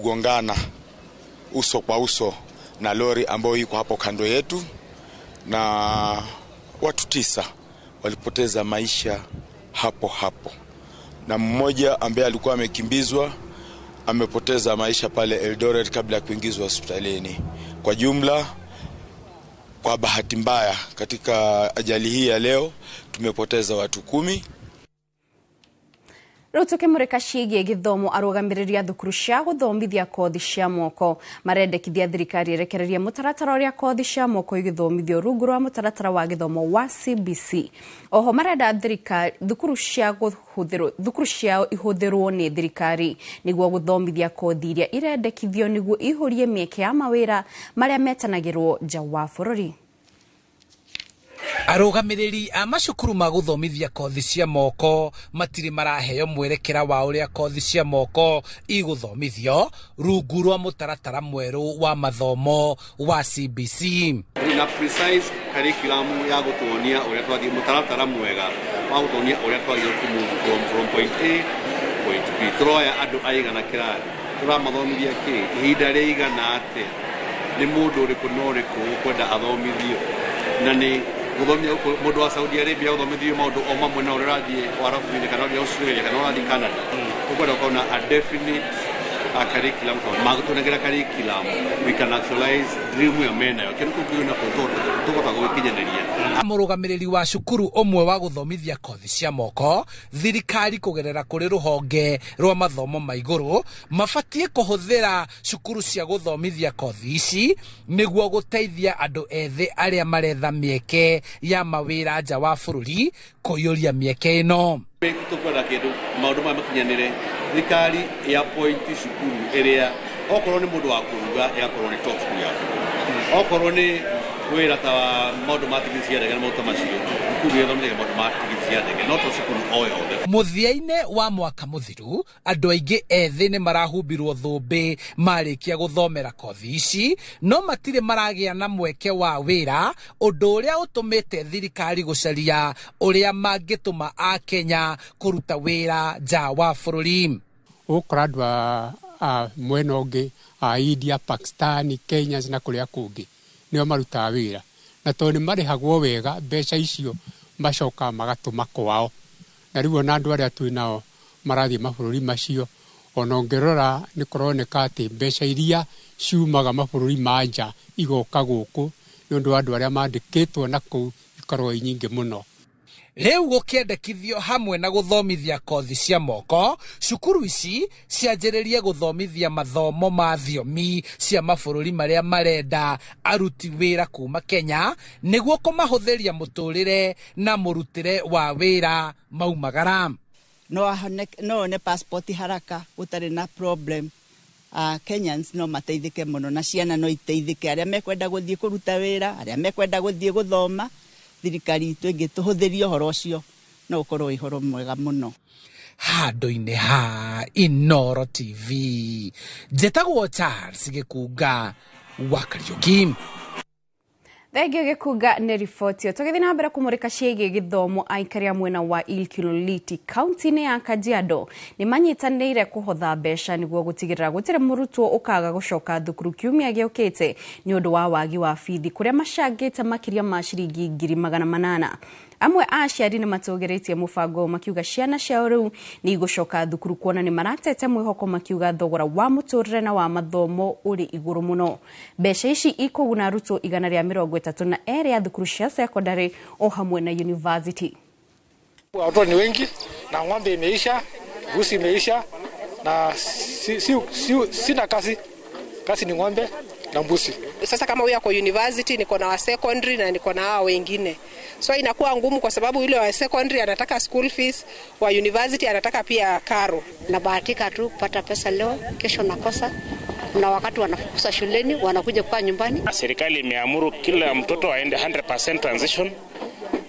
Kugongana uso kwa uso na lori ambayo iko hapo kando yetu, na watu 9 walipoteza maisha hapo hapo, na mmoja ambaye alikuwa amekimbizwa amepoteza maisha pale Eldoret kabla ya kuingizwa hospitalini. Kwa jumla, kwa bahati mbaya, katika ajali hii ya leo tumepoteza watu 10. Rĩu tũkĩmũrĩka ciĩgiĩ gĩthomo, arũgamĩrĩri a thukuru cia gũthomithia kothi cia moko marendekithia thirikari ĩrekererie mũtaratara ũrĩa kothi cia moko igĩthomithio rungu rwa mũtaratara wa gĩthomo wa CBC. Oho marenda thirikari thukuru cia kũhũthĩrwo thukuru ciao ihũthĩrwo nĩ thirikari nĩguo gũthomithia kothi iria irendekithio nĩguo ihũrie mĩeke ya mawĩra marĩa metanagĩrwo nja wa bũrũri. Arũgamĩrĩri a macukuru ma gũthomithia kothi cia moko matirĩ maraheo mwerekera wa ũrĩa kothi cia moko igũthomithio rungu rwa mũtaratara mwerũ wa mathomo wa CBC. Na precise curriculum ya gũtuonia ũrĩa twathiĩ, mũtaratara mwega wa gũtuonia ũrĩa twagĩrĩirwo kũ move from point A point B. Tũroya andũ aigana kĩrathi, tũramathomithia kĩ, ihinda rĩigana atĩa, nĩ mũndũ ũrĩkũ na ũrĩkũ ũkwenda athomithio, na nĩ gũthomithia mũndũ wa Saudi Arabia gũthomithio maũndũ o mamwe na ũrĩa ũrathiĩ Warabu-inĩ kana ũrathiĩ Australia kana ũrathiĩ Canada. Ũkwenda gũkorwo na a definite curriculum. Magũtũnengera curriculum, we can actualize dream ĩyo menayo, kĩndũ kĩu kĩu nakũo tũkũhota gũgĩkinyanĩria. Mũrũgamĩrĩri wa cukuru ũmwe wa gũthomithia kothi cia moko, thirikari kũgerera kũrĩ rũhonge rwa mathomo ma igũrũ mabatiĩ kũhũthĩra cukuru cia gũthomithia kothi ici nĩguo gũteithia andũ ethĩ arĩa maretha mĩeke ya mawĩra nja wa bũrũri kũiyũria mĩeke ĩno. Tũkwenda kĩndũ maũndũ maya makinyanĩre, thirikari ya point cukuru ĩrĩa okorwo nĩ mũndũ wa kũruga ĩgakorwo nĩ top school ya bũrũri, okorwo nĩ wĩra ta wa maũndũ ma tigiti cia ndege na maũndũ ta macio, cukuru ĩthomithia maũndũ ma tigiti cia ndege, no to cukuru o yothe. Mũthia-inĩ wa mwaka mũthiru, andũ aingĩ ethĩ nĩ marahumbirwo thũmbĩ marĩkia gũthomera kothi ici, no matirĩ maragĩa na mweke wa wĩra, ũndũ ũrĩa ũtũmĩte thirikari gũcaria ũrĩa mangĩtũma Akenya kũruta wĩra nja wa bũrũri. Ũgũkora andũ a mwena ũngĩ a India, Pakistan, Kenya na kũrĩa kũngĩ nĩo marutaga wĩra, na tondũ nĩ marĩhagwo wega mbeca icio macokaga magatũma kwao, na rĩu ona andũ arĩa twĩ nao marathiĩ mabũrũri macio, ona ũngĩrora nĩ kũroneka atĩ mbeca iria ciumaga mabũrũri ma nja igoka gũkũ nĩ ũndũ wa andũ arĩa mandĩkĩtwo na kũu ikoragwo i nyingĩ mũno. Rĩu gũkĩendekithio hamwe na gũthomithia kothi cia moko, cukuru ici cianjĩrĩrie gũthomithia mathomo ma thiomi cia mabũrũri marĩa marenda aruti wĩra kuma Kenya nĩguo kũmahũthĩria mũtũrĩre na mũrutĩre wa wĩra maumagara. No one passport haraka gũtarĩ na problem. Kenyans no mateithĩke mũno na ciana no iteithĩke, arĩa mekwenda gũthiĩ kũruta wĩra, arĩa mekwenda gũthiĩ gũthoma, thirikari itũ ĩngĩtũhũthĩria ũhoro ũcio no ũkorwo wĩ ũhoro mwega mũno. Handũ-inĩ ha Inooro TV, njĩtagwo Charles Gĩkunga wa Kariũki. Thengio Gĩkunga nĩ riboti ĩyo. Tũgĩthiĩ na mbere kũmũrĩka ciĩgiĩ gĩthomo, aikari a mwena wa Ilkiloliti kaunti-inĩ ya Kajiado nĩ manyitanĩire kũhotha mbeca nĩguo gũtigĩrĩra gũtirĩ mũrutwo ũkaga gũcoka thukuru kiumia gĩũkĩte nĩ ũndũ wa wagi wa bithi, kũrĩa macangĩte makĩria ma ciringi 800,000. Amwe a aciari nĩ matũgĩrĩtie mũbango ũyũ makiuga ciana ciao rĩu nĩ igũcoka thukuru kuona nĩ maratete mwĩhoko, makiuga thogora wa mũtũrĩre na wa mathomo ũrĩ igũrũ mũno. Mbeca ici ikũguna arutwo 132 a thukuru cia secondary o hamwe na university. Watoto ni wengi na ng'ombe imeisha, mbuzi imeisha na sina kazi. Kazi ni ng'ombe na mbuzi. Sasa kama huyu ako university, niko na wa secondary na niko na hao wengine. So inakuwa ngumu kwa sababu yule wa secondary anataka school fees, wa university anataka pia karo. Nabahatika tu kupata pesa leo, kesho nakosa. Kuna wakati wanafukuza shuleni, wanakuja kukaa nyumbani. Serikali imeamuru kila mtoto aende 100% transition.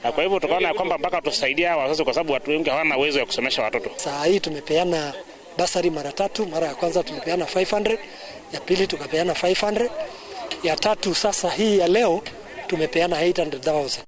Na kwa hivyo tukaona kwamba mpaka tusaidia wazazi kwa sababu watu wengi hawana uwezo wa kusomesha watoto. Saa hii tumepeana basari mara tatu. Mara ya kwanza tumepeana 500, ya pili tukapeana 500, ya tatu sasa hii ya leo tumepeana 800,000.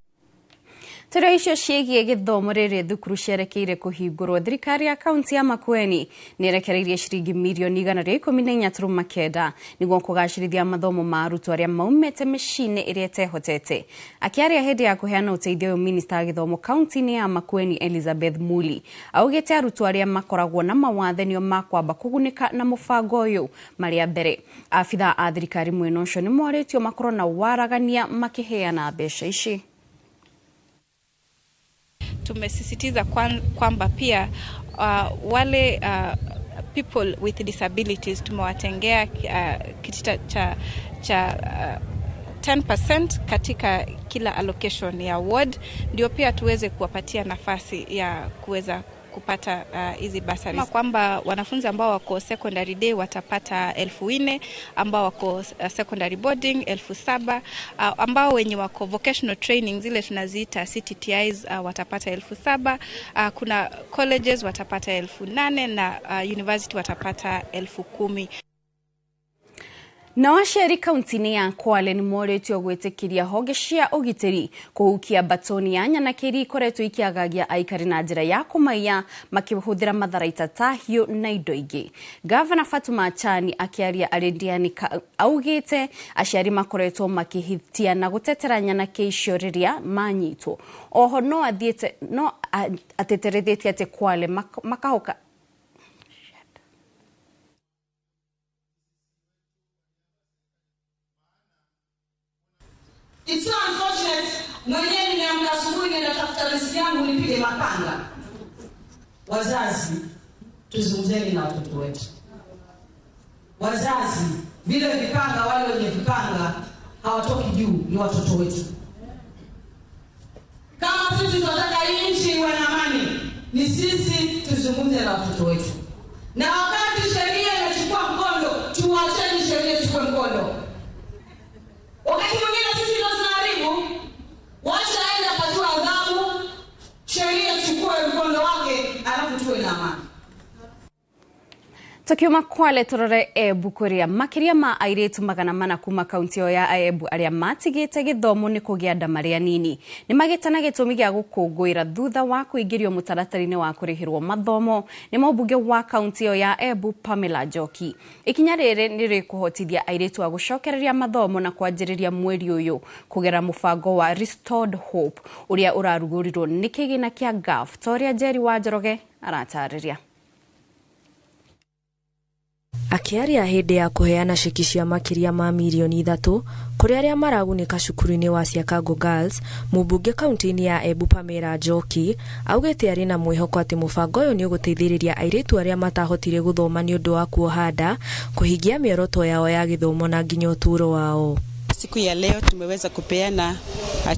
Tũrĩ icio ciĩgiĩ gĩthomo rĩrĩ thukuru cierekeire kũhingũrwo, thirikari ya kaunti ya Makueni nĩĩrekereirie ciringi mirioni 114.9 nĩguo kũgacĩrithia mathomo ma arutwo arĩa maumĩte mĩciĩ-inĩ ĩrĩa ĩtehotete. Akĩaria hĩndĩ ya kũheana ũteithio ũyũ, minista wa gĩthomo kaunti-inĩ ya Makueni Elizabeth Muli augĩte arutwo arĩa makoragwo na mawathe nĩo makwamba kũgunĩka na mũbango ũyũ marĩ a mbere. Abithaa a thirikari mwena ũcio nĩmorĩtio makorwo na waragania makĩheana mbeca ici. Tumesisitiza kwamba pia wale people with disabilities tumewatengea kitita cha 10% katika kila allocation ya ward, ndio pia tuweze kuwapatia nafasi ya kuweza kupata hizi bursaries. Kwamba wanafunzi ambao wako secondary day watapata 4,000, ambao wako secondary boarding 7,000, ambao wenye wako vocational training zile tunaziita CTTIs watapata 7,000, kuna colleges watapata 8,000 na university watapata 10,000. Nao aciari kaunti-inĩ ya Kwale nĩ morĩtio gwĩtĩkĩria honge cia ũgitĩri kũhukia batoni ya nyanake iria ikoretwo ikĩagagia aikari na njĩra ya kũmaiya makĩhũthĩra matharaita ta hiũ na indo ingĩ. Gavana Fatuma Achani akĩaria arĩ Ndiani augĩte aciari makoretwo makĩhĩtia na gũtetera nyanake icio rĩrĩa manyitwo. Oho no athiĩte no ateterithĩtie atĩ Kwale makahoka. It's so unfortunate, mwenyewe nimeamka asubuhi nenda tafuta riziki yangu nipige mapanga. Wazazi, tuzungumzeni na watoto wetu. Wazazi, vile vipanga, wale wenye vipanga hawatoki juu, ni watoto wetu. Kama sisi tunataka hii nchi iwe na amani, ni sisi tuzungumze na watoto wetu. Na wakati sheria inachukua mkondo, tuacheni sheria ichukue mkondo. Wakati mwingine sisi ndio tunaharibu, wacha aende apatiwe adhabu, sheria ichukue mkondo wake, alafu tuwe na amani. Tukiuma Kwale turore Embu kuria makiria ma airitu 400 kuma kaunti ya Embu aria matigite githomo ni kugia nda maria nini ni magite na gitumi gia gukungwira thutha wa kuingirio mutaratara-ini wa kurihirwo mathomo ni mũmbunge wa kaunti ya Embu Pamela Njoki. Ikinya riri ni rikuhotithia airitu a gucokereria mathomo na kwanjiriria mweri uyu kugera mubango wa Restored Hope uria urarugurirwo ni kigina kia GAF. Toria Njeri wa Njoroge aratariria. Akiaria hĩndĩ ya kũheana ceki cia makĩria ma mirioni 3 kũrĩ arĩa maragunĩka cukuru-inĩ wa Siakago Girls, mũmbunge kaunti-inĩ ya Embu Pamela Njoki augĩte arĩ na mwĩhoko atĩ mũbango ũyũ nĩ ũgũteithĩrĩria airĩtu arĩa matahotire gũthoma nĩ ũndũ wa kuoha nda kũhingia mĩoroto yao ya gĩthomo na nginya ũtũũro wao. Siku ya leo tumeweza kupeana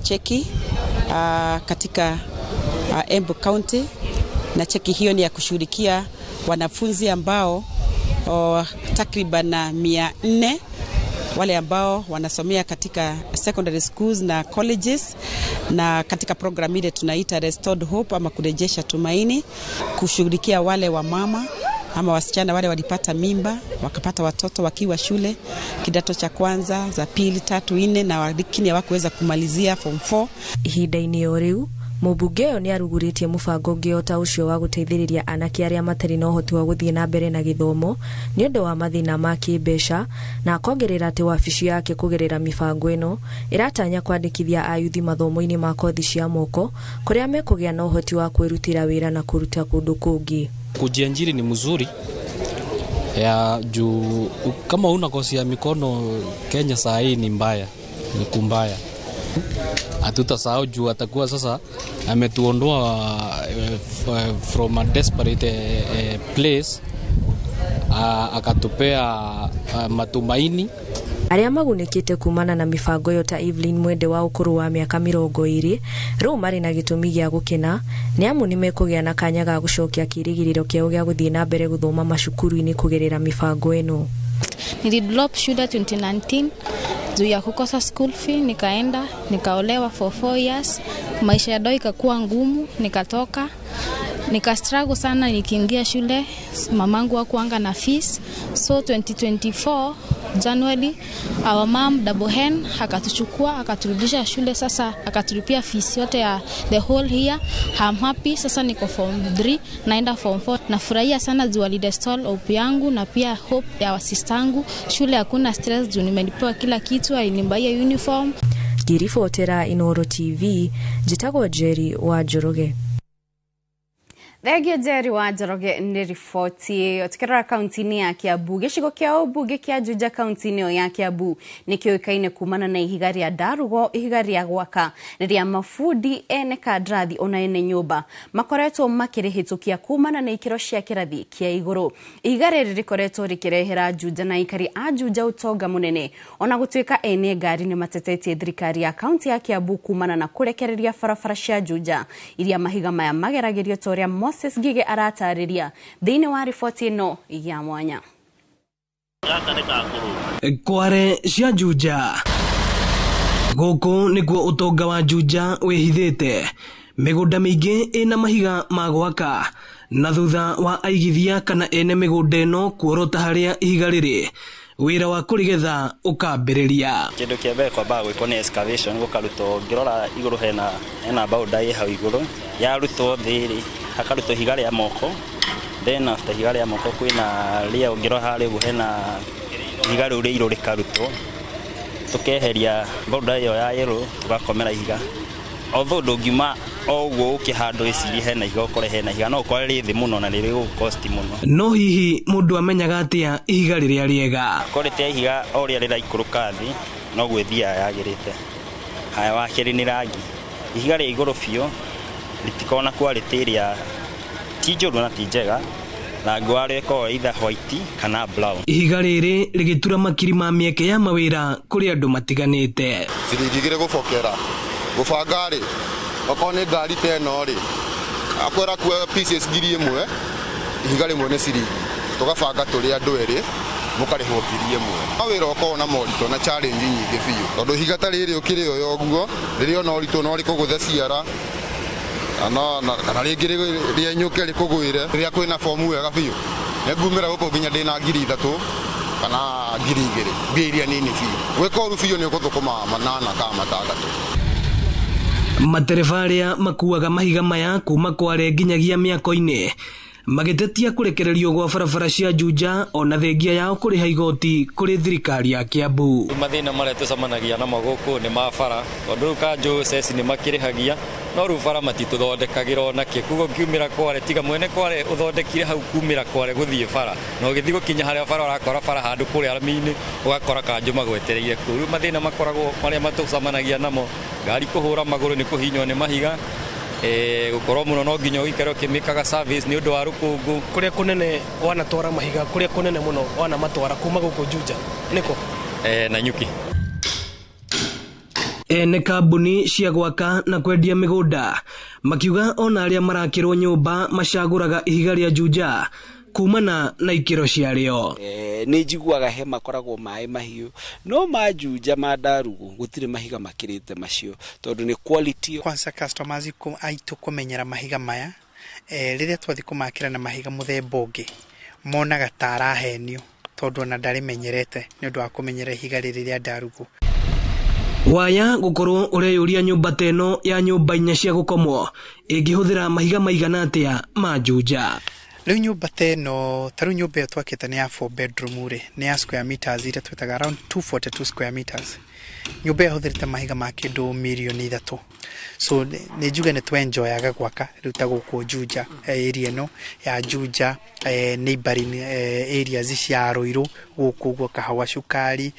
cheki katika Embu County, na cheki hiyo ni ya kushughulikia wanafunzi ambao takriban 400 wale ambao wanasomea katika secondary schools na colleges, na katika program ile tunaita Restored Hope ama kurejesha tumaini, kushughulikia wale wa mama ama wasichana wale walipata mimba wakapata watoto wakiwa shule kidato cha kwanza, za pili, tatu, nne, na lakini hawakuweza kumalizia form 4. Ihinda-inĩ o rĩu mũmbunge ũyũ nĩarugũrĩtie mũbango ũngĩ o ta ũcio wa gũteithĩrĩria anake arĩa matarĩ na ũhoti wa gũthiĩ na mbere na gĩthomo nĩ ũndũ wa mathĩna ma kĩmbeca, na akongerera atĩ wabici yake kũgerera mĩbango ĩno ĩratanya kwandĩkithia ayuthi mathomo-inĩ ma kothi cia moko kũrĩa mekũgĩa na ũhoti wa kwĩrutĩra wĩra na kũruta kũndũ kũngĩ. Kujiajiri ni mzuri ya juu kama una kosi ya mikono Kenya saa hii ni mbaya, ni kumbaya. Hatutasahau juu atakuwa sasa ametuondoa from a desperate place, akatupea matumaini. Arĩa magunĩkĩte kumana na mĩbango ĩyo ta Evelyn Mwende wa ũkũrũ wa mĩaka 20 rĩu marĩ na gĩtũmi gĩa gũkena nĩ amu nĩmekũgĩa na kanya ga gũcokia kĩĩrĩgĩrĩro kĩao gĩa gũthiĩ na mbere gũthoma macukuru-inĩ kũgerera mĩbango ĩno. Nilidrop shule 2019 juu ya kukosa school fee, nikaenda nikaolewa for 4 years, maisha ya doi ikakuwa ngumu, nikatoka Nika struggle sana nikiingia shule, mamangu hakuanga na fees. So 2024 January, our mom Double Hen akatuchukua akaturudisha shule, sasa akatulipia fees yote ya the whole year. I'm happy, sasa niko form 3 naenda form 4. Nafurahia sana juu alirestore hope yangu na pia hope ya wasistangu. Shule hakuna stress juu nimelipewa kila kitu, alinibaia uniform. Ngĩribotera Inooro TV, njĩtagwo Njeri wa Njoroge. Thengio Njeri wa Njoroge nĩ riboti ĩyo. Tukĩrora kaunti-inĩ ya Kiambu, gĩcigo kĩa ũmbunge kĩa Juja kaunti-inĩ ĩyo ya Kiambu nĩ kĩũĩkaine kumana na ihiga rĩa Ndarugo, ihiga rĩa gwaka rĩrĩa mabundi ene kandarathi ona ene nyũmba makoretwo makĩrĩhĩtũkia kumana na ikĩro cia kĩrathi kĩa igũrũ. Ihiga rĩrĩ rĩkoretwo rĩkĩrehera Juja na aikari a Juja ũtonga mũnene, ona gũtuĩka ene ngari nĩ matetetie thirikari ya kaunti ya Kiambu kumana na kũrekereria barabara cia Juja iria mahiga maya mageragĩrio ta ũrĩa Moses Ngige aratarĩria thĩinĩ wa riboti ĩno ya mwanya. Kware cia Juja gũkũ nĩkuo ũtonga wa Juja wĩhithĩte. Mĩgũnda mĩingĩ ĩna mahiga ma gwaka, na thutha wa aigithia kana ene mĩgũnda ĩno kuorota harĩa ihiga rĩrĩ, wĩra wa kũrĩgetha ũkambĩrĩria. Kĩndũ kĩa mbere kwambaga gwĩkwo nĩ excavation, gũkarutwo ngĩrora igũrũ hena boulder ĩ hau igũrũ, yarutwo thĩ rĩ hakarutwo ihiga rĩa moko, then after ihiga rĩa moko kwĩna rĩa ũngĩrora harĩa ũguo hena ihiga rĩu rĩirũ rĩkarutwo, tũkeheria boulder ĩyo ya yellow tũgakomera ihiga. Although ndũngiuma o ũguo ũke handũ ĩcirie hena ihiga ũkore hena ihiga, no ũkore rĩ thĩ mũno na nĩ rĩgũgũkosti mũno. No hihi mũndũ amenyaga atĩa ihiga rĩrĩa rĩega? Quality ya ihiga o ũrĩa rĩraikũrũka thĩ noguo ĩthiaga yagĩrĩte. Haya, wa kerĩ nĩ rangi. Ihiga rĩa igũrũ biũ rĩtikoragwo na quality ĩrĩa ti njũru na ti njega, rangi warĩo ĩkoragwo either white kana brown. Ihiga rĩrĩ rĩgĩtura makiri ma mĩeke ya mawĩra kũrĩ andũ matiganĩte. Ciringi igĩrĩ gũbokera gũbanga rĩ, okorwo nĩ ngari ta ĩno rĩ, akwĩra kuoya pieces 1000, ihiga rĩmwe nĩ ciringi, tũgabanga tũrĩ andũ erĩ mũkarĩhwo 1000. No wĩra ũkoragwo na moritũ na challenge nyingĩ biũ, tondũ ihiga ta rĩrĩ ũkĩrĩoya ũguo rĩrĩ ona ũritũ no rĩkũgũthe ciara kana rĩngĩ rĩenyũke rĩkũgwĩre. Rĩrĩa kwĩna bomu wega biũ nĩ ngumĩra gũkũ nginya ndĩna 3000 kana 2000, mbia iria nini biũ. Gwĩka ũru biũ nĩ ũgũthũkũma 8 kana 6. Matereba arĩa makuaga mahiga maya kuma Kware nginyagia mĩako-inĩ magĩtetia kũrekererio gwa barabara cia Juja ona thengia yao kũrĩha igoti kũrĩ thirikari ya Kiambu. Mathĩna marĩa tũcemanagia namo gũkũ nĩ ma bara, tondũ rĩu kanjũ ceci nĩ makĩrĩhagia no rĩu bara matitũthondekagĩra ona kĩ. Koguo ngiumĩra Kware, tiga mwene Kware ũthondekire hau kumĩra Kware gũthiĩ bara, na ũgĩthiĩ gũkinya harĩa bara ũrakora bara handũ kũrĩa rami-inĩ ũgakora kanjũ magwetereire kũu. Rĩu mathĩna makoragwo marĩa matũcemanagia namo, ngari kũhũra magũrũ nĩ kũhinywo nĩ mahiga, gũkorwo mũno no nginya ũikare ũkĩmĩkaga service nĩ ũndũ wa rũkũngũ. Kũrĩa kũnene wanatwara mahiga, kũrĩa kũnene mũno wanamatwara kuma gũkũ Juja nĩkũ? Nanyuki. Ene kambuni cia gwaka na kwendia mĩgũnda makiuga ona arĩa marakĩrwo nyũmba macagũraga ihiga rĩa Juja kumana na ikĩro ciarĩo. Nĩ njiguaga he makoragwo maĩ mahiũ, no ma Juja ma Ndarugu gũtirĩ mahiga makĩrĩte macio tondũ nĩ quality. Kwanza customers aitũ kũmenyera mahiga maya, rĩrĩa twathiĩ kũmakĩra na mahiga mũthemba ũngĩ monaga ta arahenio tondũ ona ndarĩmenyerete nĩ ũndũ wa kũmenyera ihiga rĩrĩ rĩa Ndarugu. Waya gũkorwo ũreyũria nyũmba ta ĩno ya nyũmba 4 cia gũkomwo ĩngĩhũthĩra mahiga maigana atĩa ma Juja? Rĩu nyũmba ta ĩno, ta rĩu nyũmba ĩyo twakĩte nĩ ya 4 bedroom rĩ, nĩ ya square meters iria twĩtaga around 242 square meters. Nyũmba ĩyo ĩhũthĩrĩte mahiga ma kĩndũ mirioni 3. So nĩ njuge nĩ twenjoyaga gwaka rĩu ta gũkũ Juja, area ĩno ya Juja, neighboring areas cia Ruiru gũkũ ũguo, Kahawa Cukari,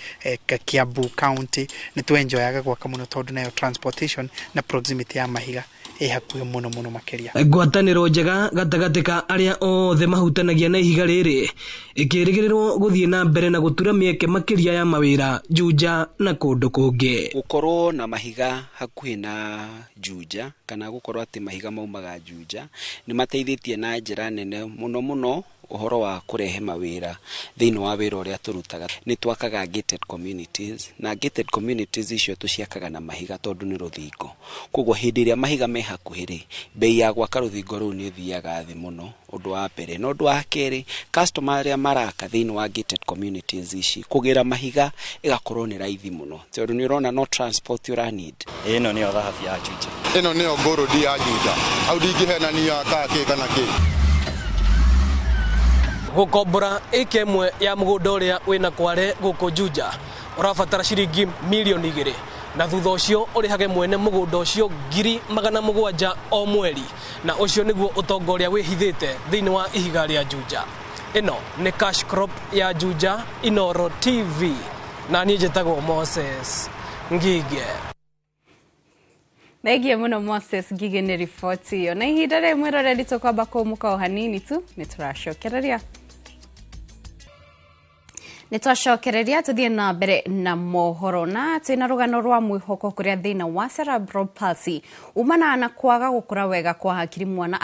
Kiambu County, nĩ twenjoyaga gwaka mũno tondũ nayo transportation na proximity ya mahiga ĩ hakuhĩ mũno mũno makĩria. Ngwatanĩro njega gatagatĩ ka arĩa othe mahutanagia na ihiga rĩrĩ ĩkĩrĩgĩrĩrwo gũthiĩ na mbere na gũtura mĩeke makĩria ya mawĩra Juja na kũndũ kũngĩ. Gũkorwo na mahiga hakuhĩ na Juja kana gũkorwo atĩ mahiga maumaga Juja nĩ mateithĩtie na njĩra nene mũno mũno Ũhoro wa kũrehe mawĩra thĩinĩ wa wĩra ũrĩa tũrutaga, nĩ twakaga gated communities, na gated communities icio tũciakaga na mahiga tondũ nĩ rũthingo. Koguo hĩndĩ ĩrĩa mahiga me hakuhĩ rĩ, bei ya gwaka rũthingo rũu nĩ ĩthiaga thĩ mũno, ũndũ wa mbere. Na ũndũ wa kerĩ, customer arĩa maraka thĩinĩ wa gated communities ici, kũgĩra mahiga ĩgakorwo nĩ raithi mũno, tondũ nĩ ũrona no transport ũra need. Ĩno nĩyo thahabu ya Juja. Ĩno nĩyo gold ya Juja. Hau ndingĩhenania ka kĩ kana kĩ. Gũkombora ĩka ĩmwe ya mũgũnda ũrĩa wĩna Kware gũkũ Juja ũrabatara ciringi mirioni 2, na thutha ũcio ũrĩhage mwene mũgũnda ũcio 700,000 o mweri, na ũcio nĩguo ũtonga ũrĩa wĩhithĩte thĩinĩ wa ihiga rĩa Juja. Ĩno nĩ cash crop ya Juja, Inoro TV, na niĩ njĩtagwo Moses Ngige. Thengiũ mũno Moses Ngige nĩ riboti ĩyo. Na ihinda rĩrĩ, mwĩroreri, tũkwamba kũmũka o hanini tu, nĩ tũracokereria. Nĩ twacokereria, tũthiĩ na mbere na mohoro, na twĩna rũgano rwa mwĩhoko kũrĩa thĩna wa cerebral palsy umanaga na kwaga gũkũra wega kwa hakiri mwana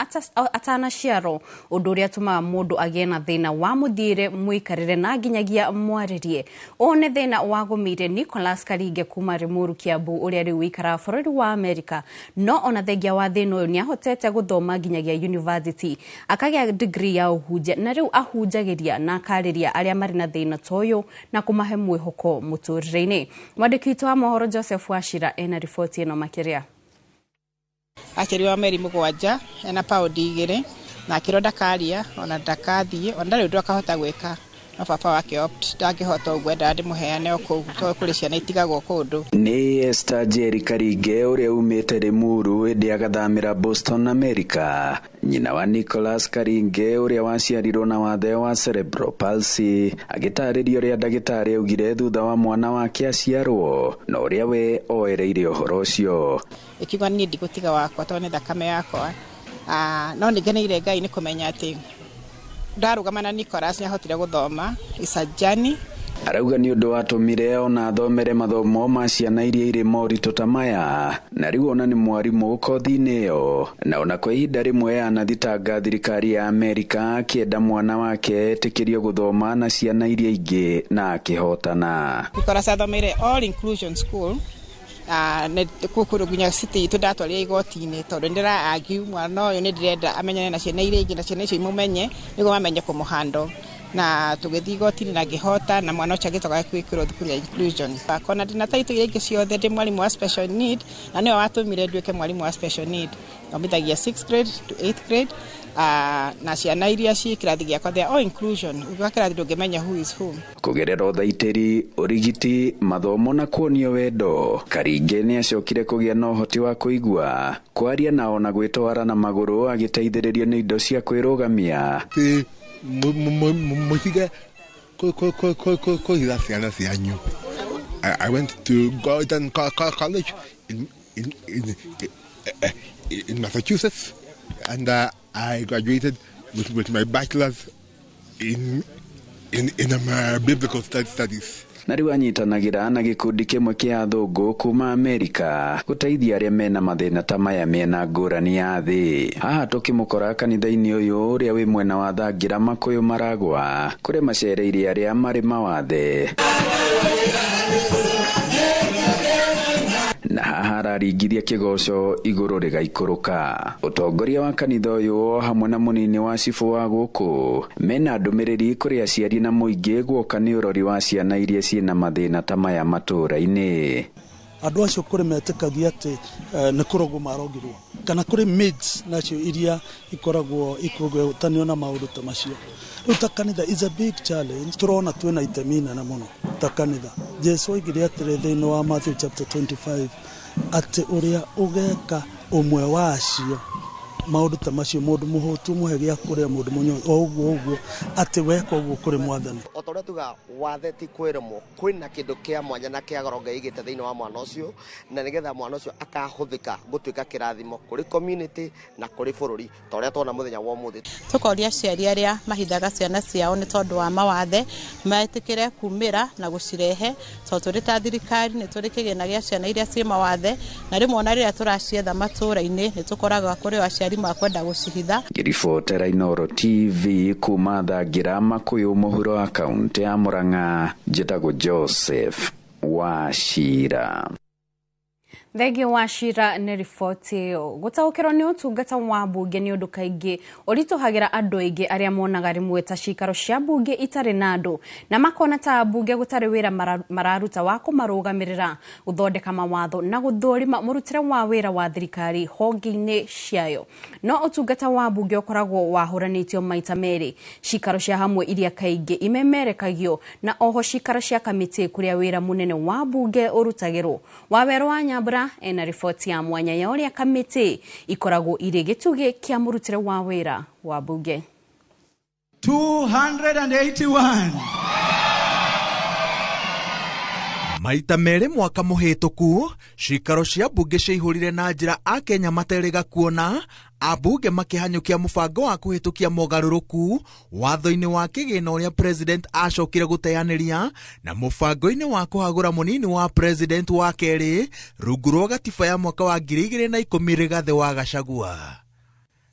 atanaciarwo, ũndũ ũrĩa ũtũmaga mũndũ agĩe na thĩna wa mũthiĩre, mũikarĩre na nginyagia mwarĩrie. Ũũ nĩ thĩna wagũmĩire Nicholas Karinge kuma Limuru, Kiambu, ũrĩa rĩu ũikaraga bũrũri wa Amerika. No ona thengia wa thĩna ũyũ, nĩ ahotete gũthoma nginyagia university, akagĩa degree ya ũhunjia, na rĩu ahunjagĩria na akarĩria arĩa marĩ na thĩna ta ũyũ na kũmahe mwĩhoko mũtũrĩre-inĩ. Mwandĩki witũ wa mohoro Joseph Wachira ena riboti ĩno makĩria. Aciarirwo meri 7 ena paundi 2, na akĩrwo ndakaria ona ndakathiĩ ona ndarĩ ũndũ akahota gwĩka, no baba wake opt ndangĩhota ũguo, endaga ndĩmũheane o kũu tondũ kũrĩ ciana itigagwo kũndũ. Nĩ Esther Njeri Karinge ũrĩa umĩte Limuru ĩndĩ agathamĩra Boston, America, nyina wa Nicholas Karinge ũrĩa waciarirwo na wathe wa cerebral palsy, agĩtarĩria ũrĩa ndagĩtarĩ augire thutha wa mwana wake aciarwo na ũrĩa we oereire ũhoro ũcio. Ĩkiuga niĩ ndigũtiga wakwa tondũ nĩ thakame yakwa. No nĩ ngeneire Ngai nĩ kũmenya atĩ ndarũgama na Nicholas nĩ ahotire gũthoma icajani. Arauga nĩ ũndũ watũmire ona athomere mathomo ma ciana iria irĩ moritũ ta maya, na rĩu ona nĩ mwarimũ kothi-inĩ ĩyo, na ona kwa ihinda rĩmwe yanathitanga thirikari ya Amerika akĩenda mwana wake etĩkĩrio gũthoma na ciana iria ingĩ na akĩhotana. Nicholas athomeire all inclusion school, kũndũ nginya city itũ ndatwarire igoti-inĩ tondũ ndĩra argue mwana ũyũ nĩ ndĩrenda amenyane na ciana iria ingĩ na ciana icio imumenye nĩguo mamenye kũmũhandle, na tũgĩthiĩ igoti-inĩ na ngĩhota, na mwana ũcio agĩcoka gwĩkĩrwo thukuru ya inclusion. Akona ndĩna taitũ iria ingĩ ciothe, ndĩ mwarimũ wa special need, na nĩwe watũmire nduĩke mwarimũ wa special need. Thomithagia 6th grade to 8th grade, na ciana iria ciĩ kĩrathi gĩakwa, they are all inclusion. Ũngĩũka kĩrathi ndũngĩmenya who is who. Kũgerera ũthaitĩri, ũrigiti, mathomo na kuonio wendo, Karinge nĩ acokire kũgĩa na ũhoti wa kũigua, kwaria na ona gwĩtwara na magũrũ agĩteithĩrĩrio nĩ indo cia kwĩrũgamia. Mũtige kũhitha ciana cianyu. I went to Gordon College in Massachusetts, and I graduated with my bachelor's in biblical studies. Na rĩu anyitanagĩra na gĩkundi kĩmwe kĩa athũngũ kuma Amerika gũteithia arĩa mena mathĩna ta maya mĩena ngũrani ya thĩ. Haha tũkĩmũkora kanitha-inĩ ũyũ ũrĩa wĩ mwena wa Thangira Makũyũ Maragwa, kũrĩa macereire arĩa marĩ mawathe, na haha araringithia kĩgoco igũrũ rĩgaikũrũka. Ũtongoria wa kanitha ũyũ o hamwe na mũnini wa cibũ wa gũkũ mena ndũmĩrĩri kũrĩ aciari na mũingĩ guoka nĩ ũrori wa ciana iria ciĩna mathĩna ta maya matũũra-inĩ. Andũ acio kũrĩ metĩkagia atĩ nĩ kũrogwo marogirwo, kana kũrĩ maids nacio iria ikoragwo ikũgwatanio na maũndũ ta macio. Rĩu ta kanitha is a big challenge, tũrona twĩna itemi nene mũno ta kanitha. Jesu oigire atĩrĩ thĩinĩ wa Matthew chapter 25 atĩ ũrĩa ũgeka ũmwe wa acio maũndũ ta macio, mũndũ mũhũtu mũhe gĩa kũrĩa, mũndũ mũnyotu o ũguo ũguo, atĩ weka ũguo kũrĩ Mwathani. O ta ũrĩa tugaga. Kuga wathe ti kwĩremwo, kwĩna kĩndũ kĩa mwanya na kĩa goro Ngai aigĩte thĩinĩ wa mwana ũcio, na nĩgetha mwana ũcio akahũthĩka gũtuĩka kĩrathimo kũrĩ community na kũrĩ bũrũri ta ũrĩa tuona mũthenya wa ũmũthĩ. Tũkoria aciari arĩa mahithaga ciana ciao nĩ tondũ wa mawathe metĩkĩre kumĩra na gũcirehe, tondũ tũrĩ ta thirikari nĩ tũrĩ kĩgĩna gĩa ciana iria ciĩ mawathe, na rĩmwe ona rĩrĩa tũracietha matũũra-inĩ nĩ tũkoraga kũrĩ o aciari makwenda gũcihitha. Ngĩribotera Inooro TV kuma Thangira Makuyu mũhuro wa kaunti ya Murang'a, njĩtagwo Joseph Wachira. Thengio Wachira nĩ riboti ĩyo. Gũtaũkĩrwo nĩ ũtungata wa mbunge nĩ ũndũ kaingĩ ũritũhagĩra andũ aingĩ arĩa monaga rĩmwe ta cikaro cia mbunge itarĩ na andũ na makona ta mbunge gũtarĩ wĩra mararuta wa kũmarũgamĩrĩra, gũthondeka mawatho na gũthũrima mũrutĩre wa wĩra wa thirikari honge-inĩ ciayo. No ũtungata wa mbunge ũkoragwo wahũranĩtio maita merĩ, cikaro cia hamwe iria kaingĩ imemerekagio na oho cikaro cia kamĩtĩ kũrĩa wĩra mũnene wa mbunge ũrutagĩrwo. Wawerũ wa Nyambura ena riboti ya mwanya ya ũrĩa kamĩtĩ ikoragwo irĩ gĩtugĩ kĩa mũrutĩre wa wĩra wa mbunge. 281 maita merĩ mwaka mũhĩtũku, cikaro cia mbunge ciaihũrire na njĩra Akenya materĩga kuona ambunge makĩhanyũkia mũbango wa kũhĩtũkia mogarũrũku watho-inĩ wa kĩgĩna ũrĩa president acokire gũteanĩria na mũbango-inĩ wa kũhagũra mũnini wa president wa kerĩ rungu rwa gatiba ya mwaka wa 2010 Rigathĩ wa Gachagua.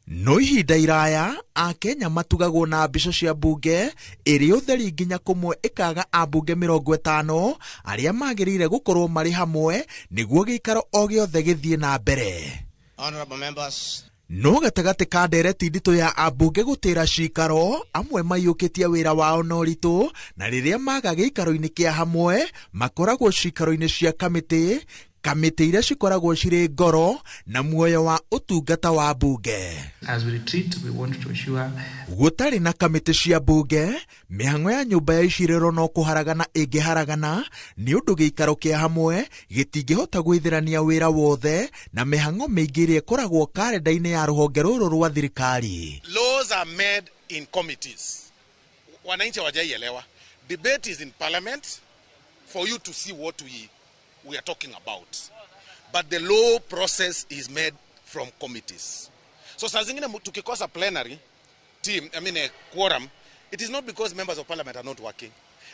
No ihinda iraya Akenya matugagwo na mbica cia mbunge ĩrĩ ũtheri nginya kũmwe ĩkaga ambunge 50 arĩa magĩrĩire gũkorwo marĩ hamwe nĩguo gĩikaro o gĩothe gĩthiĩ na mbere. Honorable members, No gatagatĩ ka ndereti nditũ ya ambunge gũtĩra cikaro, amwe maiyũkĩtie wĩra wao na ũritũ, na rĩrĩa maga gĩikaro-inĩ kĩa hamwe makoragwo cikaro-inĩ cia kamĩtĩ, kamĩtĩ iria cikoragwo cirĩ ngoro na muoyo wa ũtungata wa mbunge. As we retreat, we want to ensure Gũtarĩ na kamĩtĩ cia mbunge, mĩhang'o ya nyũmba ya icirĩro no kũharagana ĩngĩharagana nĩ ũndũ gĩikaro kĩa hamwe gĩtingĩhota gwĩthĩrania wĩra wothe na mĩhang'o mĩingĩ ĩrĩa ĩkoragwo karenda-inĩ ya rũhonge rũrũ rwa thirikari. Laws are made in committees. Wananchi hawajaielewa. Debate is in parliament for you to see what we are talking about. But the law process is made from committees. So saa zingine tukikosa plenary team, I mean a quorum, it is not because members of parliament are not working.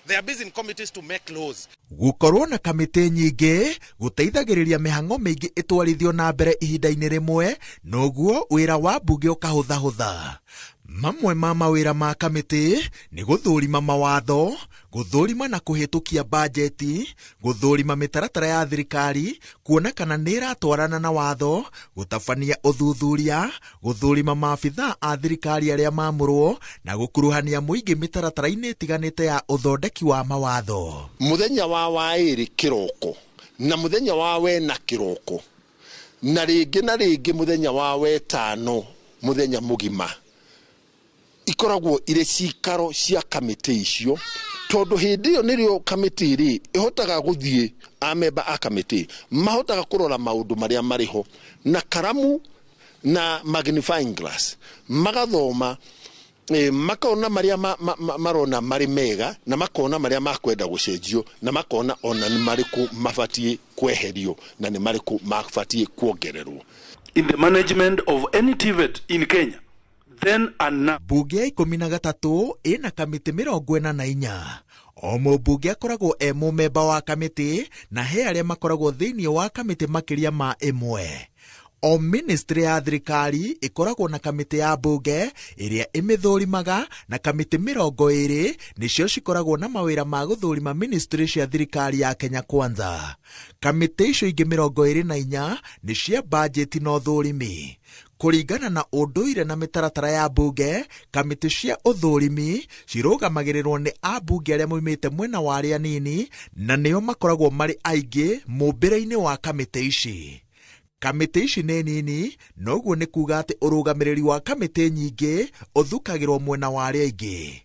They are busy in committees to make laws. Gũkorwo na kamĩtĩ nyingĩ gũteithagĩrĩria mĩhang'o mĩingĩ ĩtwarithio na mbere ihinda-inĩ rĩmwe, noguo wĩra wa mbunge ũkahũthahũtha. Mamwe ma mawĩra ma kamĩtĩ nĩ gũthũrima mawatho, gũthũrima na kũhĩtũkia bajeti, gũthũrima mĩtaratara ya thirikari, kuona kana nĩ ĩratwarana na watho, gũtabania ũthuthuria, gũthũrima maabithaa a thirikari arĩa maamũrwo, na gũkuruhania mũingĩ mĩtaratara-inĩ ĩtiganĩte ya ũthondeki wa mawatho. Mũthenya wa waĩrĩ kĩroko na mũthenya wa wena kĩroko na rĩngĩ mũthenya wa wetano mũthenya mũgima ikoragwo irĩ cikaro cia kamĩtĩ icio, tondũ hĩndĩ ĩyo nĩrĩo kamĩtĩ rĩ ĩhotaga gũthiĩ, amemba a kamĩtĩ mahotaga kũrora maũndũ marĩa marĩ ho na karamu na magnifying glass, magathoma, makona marĩa marona marĩ mega na makona marĩa makwenda gũcenjio na makona ona nĩ marĩkũ mabatiĩ kweherio na nĩ marĩkũ mabatiĩ kuongererwo. In the management of any TVET in Kenya then and now. Mbunge ya 13 ĩna kamĩtĩ 44. O mũmbunge akoragwo e mũmemba wa kamĩtĩ na he arĩa makoragwo thĩinĩ wa kamĩtĩ makĩria ma ĩmwe. O ministry ya thirikari ĩkoragwo na kamĩtĩ ya mbunge ĩrĩa ĩmĩthũrimaga na kamĩtĩ 20 nĩcio cikoragwo na mawĩra ma gũthũrima ministry cia thirikari ya Kenya Kwanza. Kamĩtĩ icio ingĩ 24 nĩ cia bajeti na ũthũrimi. Kũringana na ũndũire na mĩtaratara ya mbunge, kamĩtĩ cia ũthũrimi cirũgamagĩrĩrwo nĩ ambunge arĩa moimĩte mwena wa arĩa anini na nĩo makoragwo marĩ aingĩ mũmbĩre-inĩ wa kamĩtĩ ici. Kamĩtĩ ici nĩ nini, noguo nĩ kuga atĩ ũrũgamĩrĩri wa kamĩtĩ nyingĩ ũthukagĩrwo mwena wa arĩa aingĩ.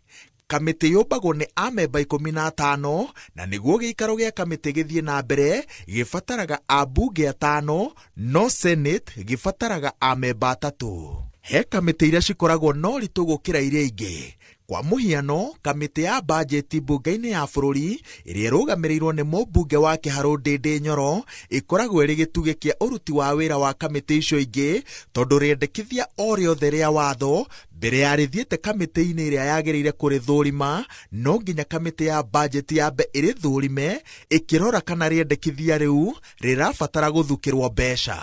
Kamĩtĩ yũmbagwo nĩ amemba 15 na nĩguo gĩikaro gĩa kamĩtĩ gĩthiĩ na mbere gĩbataraga ambunge 5, no Senate gĩbataraga amemba 3. He kamĩtĩ iria cikoragwo na ũritũ gũkĩra iria ingĩ. Kwa mũhiano, kamĩtĩ ya bajeti mbunge-inĩ ya bũrũri ĩrĩa ĩrũgamĩrĩirwo nĩ mũmbunge wa Kĩharũ Ndĩndĩ Nyoro ĩkoragwo ĩrĩ gĩtugĩ kĩa ũruti wa wĩra wa kamĩtĩ icio ingĩ, tondũ rĩendekithia o rĩothe rĩa watho mbere ya rĩthiĩte kamĩtĩ-inĩ ĩrĩa yagĩrĩire kũrĩthũrima, no nginya kamĩtĩ ya bajeti yambe ĩrĩthũrime ĩkĩrora kana rĩendekithia rĩu rĩrabatara gũthukĩrwo mbeca.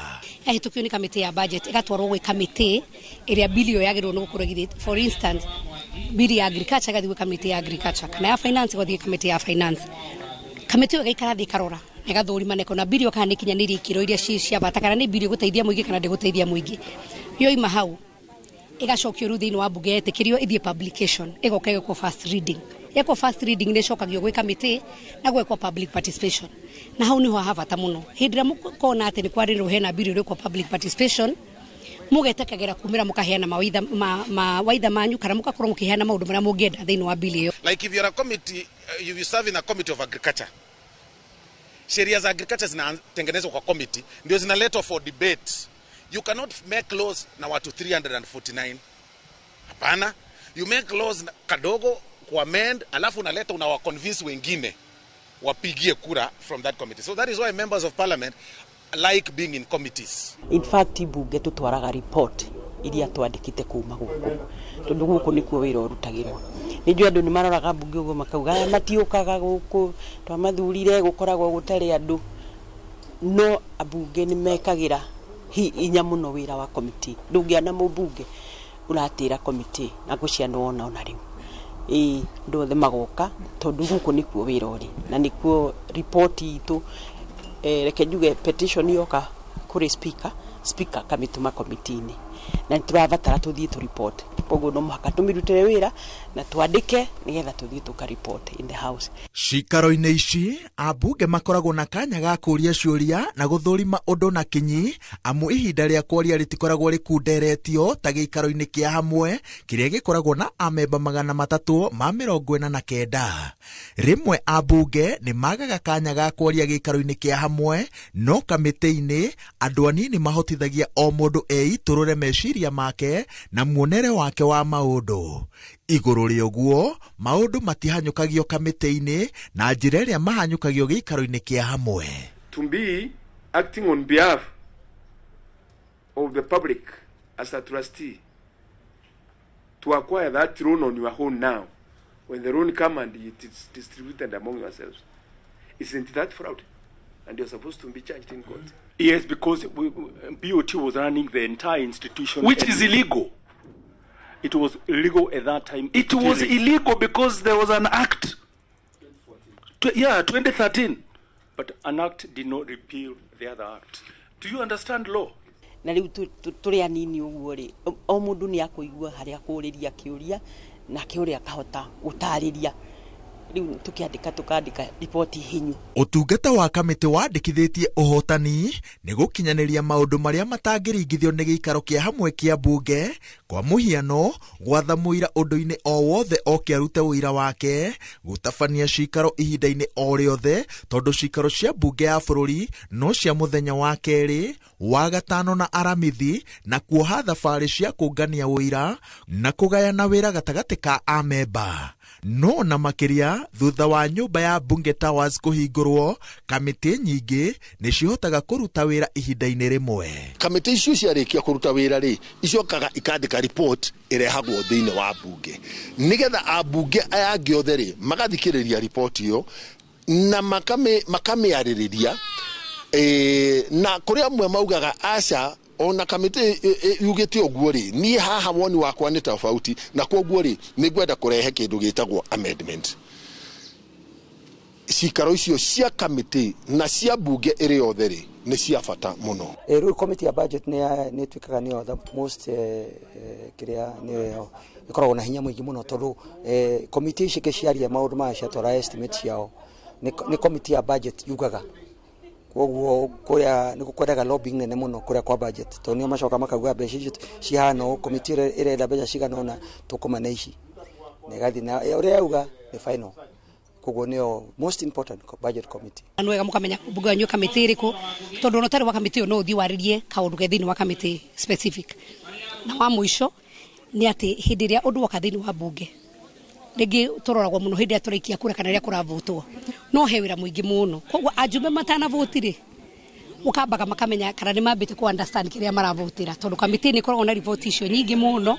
Yahĩtũkio nĩ kamĩtĩ ya budget ĩgatwarwo gwĩ kamĩtĩ ĩrĩa bili ĩyo yagĩrĩirwo nĩ gũkorwo ĩgĩthiĩ. For instance, bili ya agriculture ĩgathiĩ gwĩ kamĩtĩ ya agriculture, kana ya finance ĩgathiĩ kamĩtĩ ya finance. Kamĩtĩ ĩyo ĩgaikara thĩ ĩkarora na ĩgathũrima na ĩkona bili ĩyo kana nĩ ĩkinyanĩirie ikĩro iria cia bata, kana nĩ bili ĩgũteithia mũingĩ kana ndĩgũteithia mũingĩ. Yoima hau ĩgacokio rĩu thĩinĩ wa mbunge yetĩkĩrio ĩthiĩ publication, ĩgoka ĩgekwo first reading. Yekwo first reading nĩ ĩcokagio gwĩ kamĩtĩ na gwekwo public participation. Na hau nĩho ha bata mũno. Hĩndĩ ĩrĩa mũkona atĩ nĩ kwarĩrwo hena bili ĩrekwo public participation, mũgetĩkagĩra kumĩra mũkaheana mawaitha manyu, kana mũgakorwo mũkĩheana maũndũ marĩa mũngĩenda thĩinĩ wa bili ĩyo. Like if you're a committee, if you serve in a committee of agriculture, sheria za agriculture zinatengenezwa kwa committee, ndio zinaletwa for debate. You cannot make laws na watu 349. Hapana. You make laws kadogo kuamend, alafu unaleta unawaconvince wengine wapigie kura from that committee. So that is why members of parliament like being in committees. In fact, bunge tutwaraga report iria twandikite kuma guku, tondu guku nikuo wira urutagirwo. Nijua andu ni maroraga bunge uguo makauga matiukaga guku, twamathurire gukoragwo gutari andu. No abunge ni mekagira hinya muno wira wa committee. Ndungiana mubunge uratira committee na gucianwo ona riu. Andu othe magoka tondu guku nikuo wira uri na nikuo report itu. Reke njuge petition yoka kuri speaker, speaker kamituma committee-ini na turabatara tuthie tu report. Koguo no muhaka tumirutire wira na twandike nigetha tuthie tuka report in the house. Cikaro-inĩ ici ambunge makoragwo na kanya ga kũria ciũria na gũthũrima ũndũ na kinyi, amu ihinda rĩa kwaria rĩtikoragwo rĩkunderetio ta gĩikaro-inĩ kĩa hamwe kĩrĩa gĩkoragwo na amemba 349. Rĩmwe ambunge nĩ magaga kanya ga kwaria gĩikaro-inĩ kĩa hamwe, no kamĩtĩ-inĩ andũ anini mahotithagia o mũndũ eitũrũre meciria make na muonere wake wa maũndũ. Igũrũ rĩa ũguo, maũndũ matihanyũkagio kamĩtĩ-inĩ na njĩra ĩrĩa mahanyũkagio gĩikaro-inĩ kĩa hamwe. To be acting on behalf of the public as a trustee to acquire that loan on your own now, when the loan come and it is distributed among yourselves, isn't that fraud? And you're supposed to be charged in court. Yes, because BOT was running the entire institution, which is illegal. It was illegal at that time. It was illegal because there was an act. 2013. But an act did not repeal the other act. Do you understand law? Na riu turi anini uguo ri, o mundu ni akuigua haria kuriria kiuria na kiuria akahota gutariria. Riu tukiandika tukandika ripoti hinyu. Ũtungata wa kamĩtĩ wandĩkithĩtie ũhotani nĩ gũkinyanĩria maũndũ marĩa matangĩringithio nĩ gĩikaro kĩa hamwe kĩa mbunge. Kwa mũhiano, gwatha mũira ũndũ-inĩ o wothe oke arute ũira wake, gũtabania cikaro ihinda-inĩ o rĩothe, tondũ cikaro cia mbunge ya bũrũri no cia mũthenya wa kerĩ, wa gatano na aramithi, na kuoha thabarĩ cia kũngania ũira na kũgayana wĩra gatagatĩ ka amemba. No na makĩria, thutha wa nyũmba ya Bunge Towers kũhingũrwo, kamĩtĩ nyingĩ nĩ cihotaga kũruta wĩra ihinda-inĩ rĩmwe. Kamĩtĩ icio ciarĩkia kũruta wĩra rĩ, icokaga ikandĩka report ĩrehagwo thĩinĩ wa mbunge, nĩgetha ambunge aya angĩ othe rĩ magathikĩrĩria report ĩyo na makamĩarĩrĩria. Na kũrĩ amwe maugaga aca, ona kamĩtĩ yugĩte ũguo rĩ, niĩ haha woni wakwa nĩ tofauti, na koguo rĩ nĩ ngwenda kũrehe kĩndũ gĩtagwo amendment. Cikaro icio cia kamĩtĩ na cia mbunge ĩrĩ yothe rĩ nĩ cia bata mũno. Rĩu committee ya budget nĩ ĩtuĩkaga nĩyo the most kĩrĩa nĩyo ĩkoragwo na hinya mũingĩ mũno, tondũ committee ici ciaria maũndũ maya ciatwara estimate ciao nĩ committee ya budget yugaga. Koguo kuria nĩ gũkwendaga lobbying nene mũno kuria kwa budget, tondũ nĩo macoka makauga mbeca icio cihana ũũ, committee ĩrenda mbeca cigana ũna, tũkũmane ici na ĩgathiĩ na ũrĩa yauga nĩ final. Koguo nĩyo most important budget committee. Nĩ wega mũkamenya mbunge yanyu kamĩtĩ ĩrĩkũ, tondũ ona ũtarĩ wa kamĩtĩ ĩyo no ũthiĩ warĩrie kaũndũ ke thĩinĩ wa kamĩtĩ specific. Na wa mũico nĩ atĩ hĩndĩ ĩrĩa ũndũ woka thĩinĩ wa mbunge, Rĩngĩ tũroragwo mũno hĩndĩ ĩrĩa tũraikia kura kana rĩrĩa kũravotwo, no he wĩra mũingĩ mũno. Koguo ajumbe matanavoti rĩ, ũkambaga makamenya kana nĩ mambĩte kũ understand kĩrĩa maravotĩra, tondũ kamĩtĩ nĩ ĩkoragwo na riboti icio nyingĩ mũno,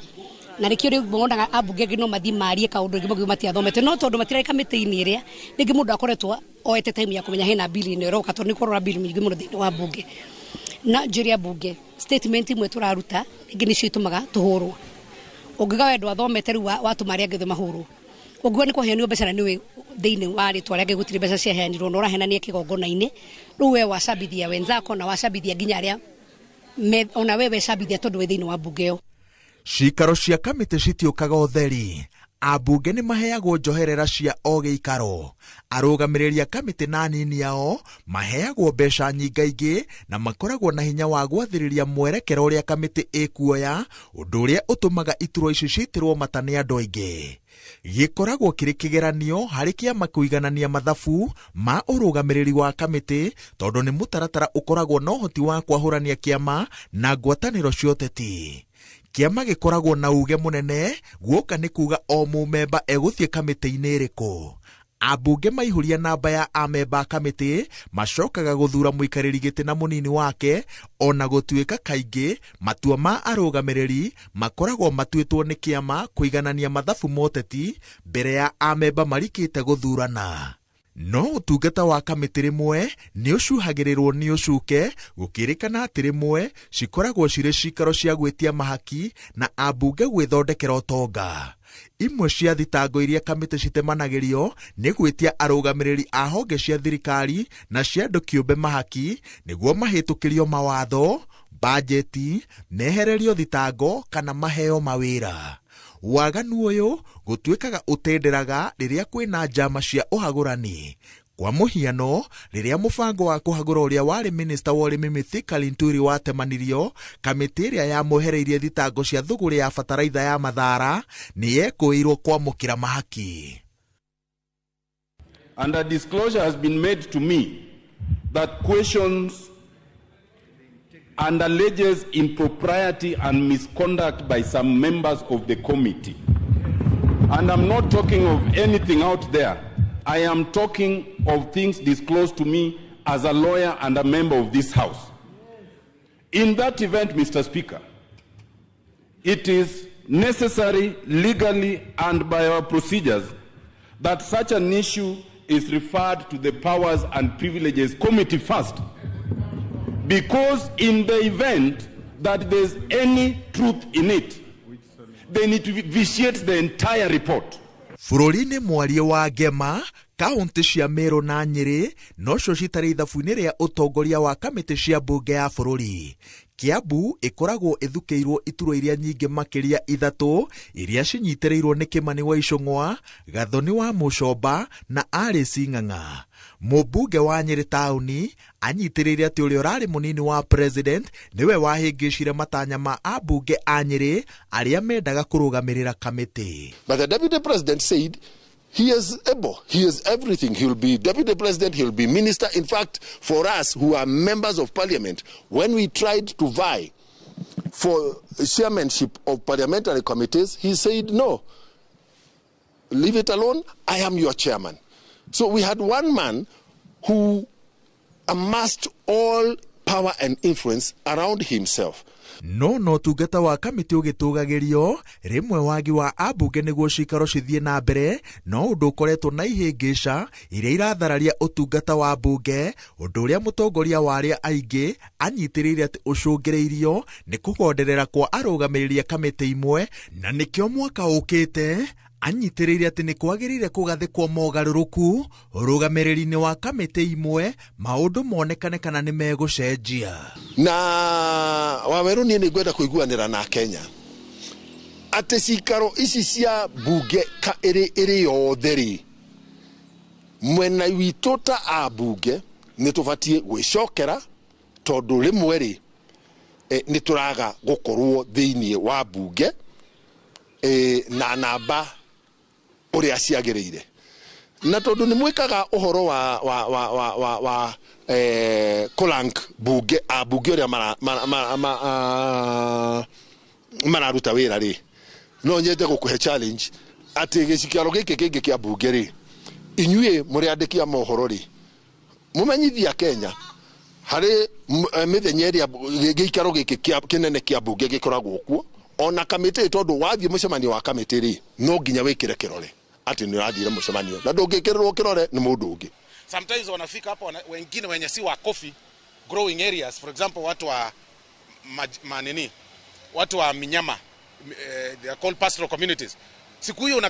na nĩkĩo rĩu wonaga ambunge angĩ no mathiĩ marie kaũndũ rĩngĩ makiuga matiathomete, no tondũ matirarĩ kamĩtĩ-inĩ ĩrĩa rĩngĩ mũndũ akoretwo oete time ya kũmenya hena bili ĩno ĩroka, tondũ nĩ kũrora bili nyingĩ mũno thĩinĩ wa mbunge. Na njĩra ya mbunge statement imwe tũraruta rĩngĩ nĩcio itũmaga tũhũrwo. Ũngiuga we ndwathomete rĩu watũma arĩa angĩ othe mahũrwo. Ũngiuga nĩ kũheanwo mbeca na nĩũĩ thĩinĩ wa rĩtwa rĩake gũtirĩ mbeca ciaheanirwo na ũrahenania kĩgongona-inĩ, rĩu we wacambithia wenzako na wacambithia nginya arĩa ona we wecambithia tondũ wĩ thĩinĩ wa mbunge ĩyo. Cikaro cia kamĩtĩ citiũkaga ũtheri. Ambunge nĩ maheagwo njoherera cia o gĩikaro. Arũgamĩrĩri a kamĩtĩ na anini ao maheagwo mbeca nyingaingĩ na makoragwo na hinya wa gwathĩrĩria mwerekera ũrĩa kamĩtĩ ĩkuoya, ũndũ ũrĩa ũtũmaga iturwa ici ciitĩrwo mata nĩ andũ aingĩ. Gĩkoragwo kĩrĩ kĩgeranio harĩ kĩama kũiganania mathabu ma ũrũgamĩrĩri wa kamĩtĩ, tondũ nĩ mũtaratara ũkoragwo na ũhoti wa kwahũrania kĩama na ngwatanĩro cia ũteti. Kĩama gĩkoragwo na uge mũnene guoka nĩ kuga o mũmemba egũthiĩ kamĩtĩ-inĩ ĩrĩkũ. Ambunge maihũria namba ya amemba a kamĩtĩ macokaga gũthura mũikarĩri gĩtĩ na mũnini wake, ona gũtuĩka kaingĩ matua ma arũgamĩrĩri makoragwo matuĩtwo nĩ kĩama kũiganania mathabu ma ũteti mbere ya amemba marikĩte gũthurana. No ũtungata wa kamĩtĩ rĩmwe nĩ ũcuhagĩrĩrwo nĩ ũcuke, gũkĩrĩkana atĩ rĩmwe cikoragwo cirĩ cikaro cia gwĩtia mahaki na ambunge gwĩthondekera ũtonga. Imwe cia thitango iria kamĩtĩ citemanagĩrio nĩ gwĩtia arũgamĩrĩri a honge cia thirikari na cia andũ kĩũmbe mahaki nĩguo mahĩtũkĩrio mawatho, bajeti, mehererio thitango kana maheo mawĩra. Waganu ũyũ gũtuĩkaga ũtenderaga rĩrĩa kwĩna njama cia ũhagũrani. Kwa mũhiano, rĩrĩa mũbango wa kũhagũra ũrĩa warĩ minista wa ũrĩmi Mithika Linturi watemanirio, kamĩtĩ ĩrĩa yamwehereirie thitango cia thũgũrĩ ya bataraitha ya Mathara nĩ yekũĩirwo kwamũkĩra mahaki. And a disclosure has been made to me that questions and alleges impropriety and misconduct by some members of the committee. And I'm not talking of anything out there. I am talking of things disclosed to me as a lawyer and a member of this house. In that event, Mr. Speaker, it is necessary legally and by our procedures that such an issue is referred to the Powers and Privileges Committee first, because in the event that there's any truth in it, they need to vitiate the entire report. Bũrũri-inĩ mwarie wa Ngema, kaunti cia Meru na Nyĩrĩ nocio citarĩ ithabu-inĩ rĩa ũtongoria wa kamĩtĩ cia mbunge ya bũrũri. Kiambu ĩkoragwo ĩthukĩirwo iturwa iria nyingĩ makĩria ithatũ iria cinyitĩrĩirwo nĩ Kĩmani wa Icũng'wa, Gathoni wa Mũcomba na Alice Ng'ang'a. Mũmbunge wa Nyĩrĩ taũni anyitĩrĩire atĩ ũrĩa ũrarĩ mũnini wa president nĩwe wahĩngĩcire matanya ma ambunge a Nyĩrĩ arĩa mendaga kũrũgamĩrĩra kamĩtĩ. But the deputy president said he is able, he is everything. He will be deputy president, he will be minister. In fact, for us who are members of parliament, when we tried to vie for chairmanship of parliamentary committees, he said, no, leave it alone, I am your chairman. So we had one man who amassed all power and influence around himself. No no tungata wa kamĩtĩ ũgĩtũgagĩrio rĩmwe wagi wa ambunge nĩguo cikaro cithiĩ na mbere, no ũndũ ũkoretwo na ihĩngĩca iria irathararia ũtungata wa mbunge, ũndũ ũrĩa mũtongoria wa arĩa aingĩ anyitĩrĩire atĩ ũcũngĩrĩirio nĩ kũgonderera kwa arũgamĩrĩri a kamĩtĩ imwe, na nĩkĩo mwaka ũkĩte anyitĩrĩire atĩ nĩ kwagĩrĩire kũgathĩkwo mogarũrũku ũrũgamĩrĩri-inĩ wa kamĩtĩ imwe, maũndũ monekane kana nĩ megũcenjia. Na Waweru niĩ nĩ ngwenda kũiguanĩra na Kenya atĩ cikaro ici cia mbunge ĩrĩ yothe rĩ, mwena witũ ta ambunge nĩ tũbatiĩ gwĩcokera, tondũ rĩmwe rĩ nĩ tũraga gũkorwo thĩinĩ wa mbunge na namba ũrĩa ciagĩrĩire, na tondũ nĩ mwĩkaga ũhoro wa kũrank bunge ambunge ũrĩa mararuta wĩra rĩ, no nyende gũkũhe challenge Atĩ gĩcikaro gĩkĩ kĩngĩ kĩa mbunge rĩ, inyuĩ mũrĩ andĩki a mohoro rĩ, mũmenyithia Kenya harĩ mĩthenya ĩrĩa gĩikaro gĩkĩ kĩnene kĩa mbunge gĩkoragwo kuo, ona kamĩtĩ, tondũ wathiĩ mũcemanio wa kamĩtĩ rĩ, no nginya wĩkĩre kĩrore atĩ nĩ ũrathire mũcemanio, na ndũngĩkĩrĩrwo kĩrore nĩ mũndũ ũngĩ. Sometimes wanafika hapo wengine wenye si wa coffee growing areas, for example watu wa manini, watu wa minyama, they are called pastoral communities. Siku hiyo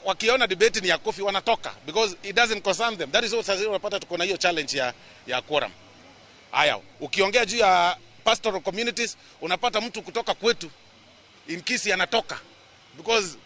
wakiona debate ni ya coffee wanatoka because it doesn't concern them. That is what sasa unapata tuko na hiyo challenge ya quorum. Haya, ukiongea juu ya pastoral communities unapata mtu kutoka kwetu in Kisii anatoka because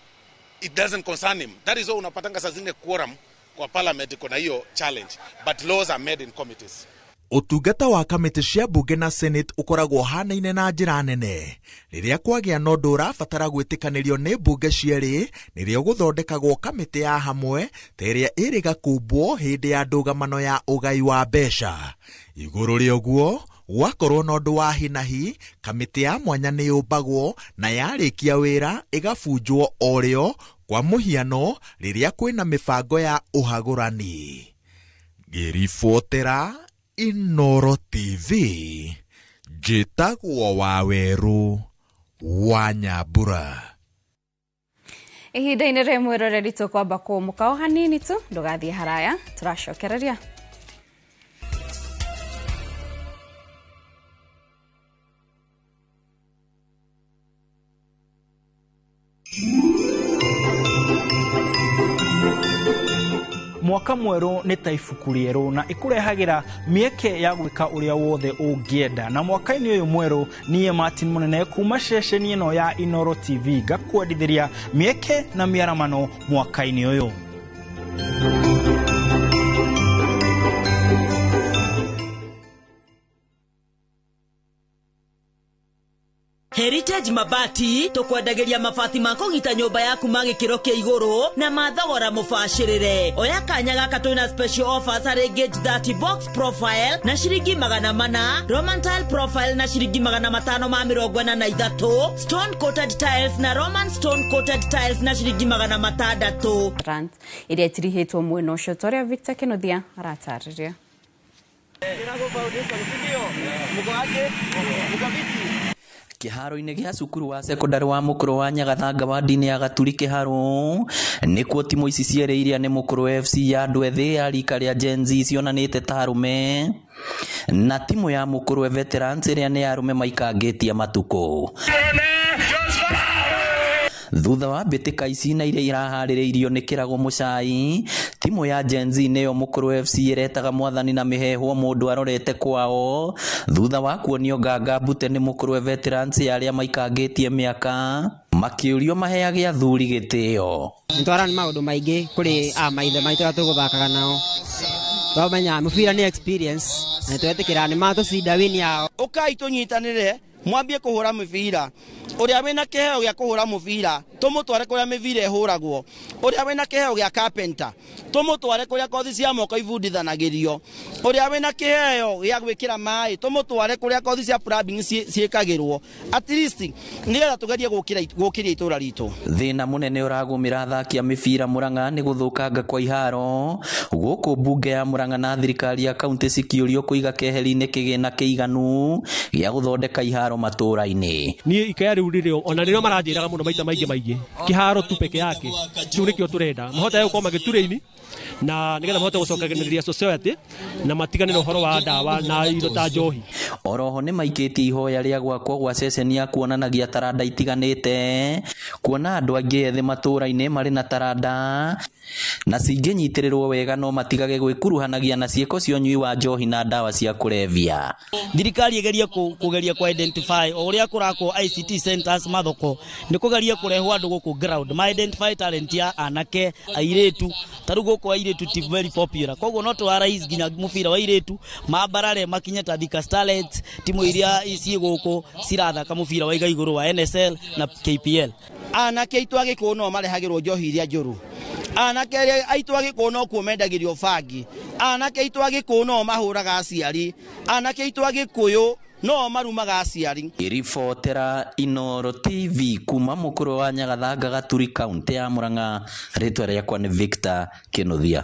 it doesn't concern him. That is why unapatanga saa zingine quorum kwa parliament iko na hiyo challenge, but laws are made in committees. Ũtungata wa kamĩtĩ cia mbunge na senate ũkoragwo ũhanaine na njĩra nene. Rĩrĩa kwagĩa na ũndũ ũrabatara gwĩtĩkanĩrio nĩ mbunge cierĩ, nĩrĩo gũthondekagwo kamĩtĩ ya hamwe ta ĩrĩa ĩrĩga kũmbwo hĩndĩ ya ndũgamano ya ũgai wa mbeca. Igũrũ rĩa ũguo, gwakorwo na ũndũ wa hinahi, kamĩtĩ ya mwanya nĩ yũmbagwo na yarĩkia wĩra ĩgabunjwo o rĩo, kwa mũhiano rĩrĩa kwĩna mĩbango ya ũhagũrani. Ngĩribotera Inoro TV, njĩtagwo Wawerũ wa Nyambura. Ihinda-inĩ rĩa mwĩroreri tũkwamba kũũmũka o hanini tu, ndũgathiĩ haraya, tũracokereria. Mwaka mwerũ nĩ ta ibuku rĩerũ na ĩkũrehagĩra mĩeke ya gwĩka ũrĩa wothe ũngĩenda. Na mwaka-inĩ ũyũ mwerũ niĩ Martin Mũnene kuma ceceni ĩno ya Inoro TV ngakwendithĩria mĩeke na mĩaramano mwaka-inĩ ũyũ. Heritage Mabati tukwendagĩria mabati ma kũgita nyũmba yaku ma gĩkĩro kĩa igũrũ na ma thogora mũbacĩrĩre. Oya kanya gaka twĩna special offers harĩ gauge 30 box profile na ciringi 400, Roman tile profile na ciringi 543, stone coated tiles na Roman stone coated tiles na ciringi 600. Rant iria itirihĩtwo mwena ũcio ta ũrĩa Victor Kĩnuthia aratarĩria. Kĩharo-inĩ gĩa cukuru wa sekondari wa Mũkũrũ wa Nyagathanga wa ndini ya Gaturi Kĩharo nĩkuo timu ici cierĩ iria nĩ Mũkũrũ FC ya andũ ethĩ ya rika rĩa Gen Z cionanĩte ta arũme na timu ya Mũkũrũ Veterans ĩrĩa nĩ arũme maikangĩtie matukũ. Thutha wa mbĩtĩka ici na iria iraharĩrĩirio nĩ Kĩrago Mũcai, timu ya Gen Z nĩyo Mũkũrũ FC ĩretaga mwathani na mĩhehwo mũndũ arorete kwao thutha wa kuonio nganga mbute nĩ Mũkũrũ Veterans ya arĩa maikangĩtie mĩaka makĩũrio maheage athuri gĩtĩo. Nĩtwarani maũndũ maingĩ kũrĩ a maithe maitũ arĩa tũgũthakaga nao, twamenya mũbira nĩ experience na nĩtwetĩkĩra nĩ matũcinda win yao. Ũkai tũnyitanĩre mwambie kũhũra mĩbira, ũrĩa wĩna kĩheo gĩa kũhũra mũbira tũmũtware kũrĩa mĩbira ĩhũragwo, ũrĩa wĩna kĩheo gĩa carpenter tũmũtware kũrĩa kothi cia moko ibundithanagĩrio, ũrĩa wĩna kĩheo gĩa gwĩkĩra maĩ tũmũtware kũrĩa kothi cia plumbing ciĩkagĩrwo, at least nĩgetha tũgerie gũkĩria itũra ritũ. Thĩna mũnene ũragũmĩra athaki a mĩbira Murang'a nĩ gũthũkanga kwa iharo gũkũ mbunge ya Murang'a na thirikari ya kaunti cikĩũrio kũiga keheri-inĩ kĩgĩna kĩiganu gĩa gũthondeka iharo matũra-inĩ. Niĩ ikaya rĩu rĩrĩo ona rĩrĩa maranjĩraga mũno maita maingĩ maingĩ kĩharo tu peke yake kĩu nĩkĩo tũrenda mahote gũkorwo magĩturaini na nĩgetha mahote gũcokanĩrĩria society na matigane na ũhoro wa ndawa na indo ta njohi. Oroho nĩ maikĩtie ihoya rĩa gwakwo gwa ceceni ya kuonanagia taranda itiganĩte kuona andũ aingĩ ethĩ matũra-inĩ marĩ na taranda na cingĩnyitĩrĩrwo wega no matigage gwĩkuruhanagia na ciĩko cia ũnyui wa njohi na ndawa cia kũrebia. Thirikari ĩgerie kũgeria ku identify o ũrĩa kũrakwo ICT centers mathoko nĩ kũgeria kũrehwo andũ gũkũ ground ma identify talent ya anake airĩtu ta rĩu gũkũ airĩtu ti very popular, koguo no tũraise nginya mũbira wa airĩtu mambarare makinye ta Thika Starlets, timu iria ciĩ gũkũ cirathaka mũbira wa iga igũrũ wa NSL na KPL. Anake aitũ a Gĩkũyũ no marehagĩrwo njohi iria njũru, anake aitũ a Gĩkũyũ no kuo mendagĩrio bangi, anake aitũ a Gĩkũyũ no mahũraga aciari, anake aitũ a Gĩkũyũ No marumaga aciari. Ngĩribotera Inooro TV kuma mũkũrũ wa Nyagathanga Gaturi kaunti ya Murang'a, rĩtwa rĩakwa nĩ Victor Kinuthia.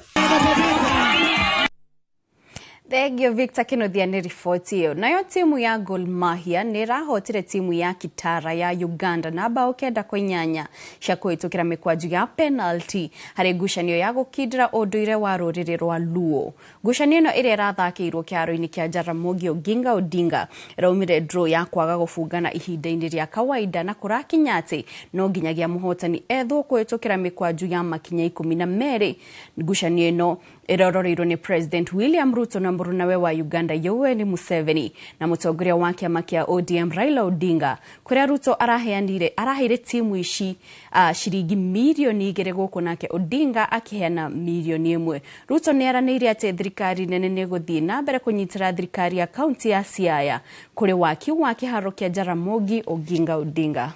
Thengio Victor Kinuthia nĩ riboti ĩyo. Nayo timu ya Gor Mahia nĩ ĩrahotire timu ya Kitara ya Uganda na bao 9-8 cia kũhĩtũkĩra mĩkwanju ya penalty harĩ ngucanio ya gũkindĩra ũndũire wa rũrĩrĩ rwa Luo. Ngucanio ĩno ĩrĩa ĩrathakĩirwo kĩharo-inĩ kĩa Jaramogi Oginga Odinga ĩraumire draw ya kwaga gũbungana ihinda-inĩ rĩa kawaida na kũrakinya atĩ no nginyagia mũhotani ethwo kũhĩtũkĩra mĩkwanju ya makinya 12. Ngucanio ĩno ĩrororeirwo nĩ President William Ruto na mũrunawe wa Uganda Yoweri Museveni na mũtongoria wa kĩama kĩa ODM Raila Odinga, kũrĩa Ruto araheire timu ici ciringi mirioni 2 gũkũ nake Odinga akĩheana mirioni 1. Ruto nĩ aranĩire atĩ thirikari nene nĩ ĩgũthiĩ na mbere kũnyitĩra thirikari ya kaunti ya Siaya kũrĩ waki wa kĩharo kĩa Jaramogi Oginga Odinga.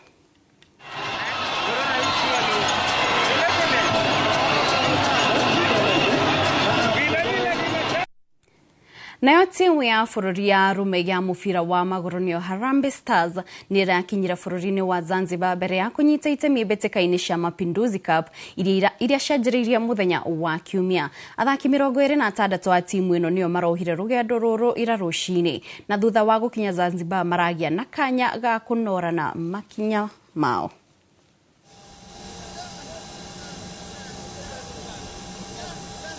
Nayo timu ya bũrũri ya arũme ya mũbira wa magũrũ nĩyo Harambee Stars nĩ ĩrakinyĩra bũrũri-inĩ wa Zanzibar mbere ya kũnyita itemi mbĩtĩka-inĩ cia Mapinduzi Cup iria cianjĩrĩirie mũthenya wa Kiumia. Athaki 26 a timu ĩno nĩo marohire rũgendo rũrũ ira rũcinĩ na thutha wa gũkinya Zanzibar maragia na kanya ga kũnorana makinya mao.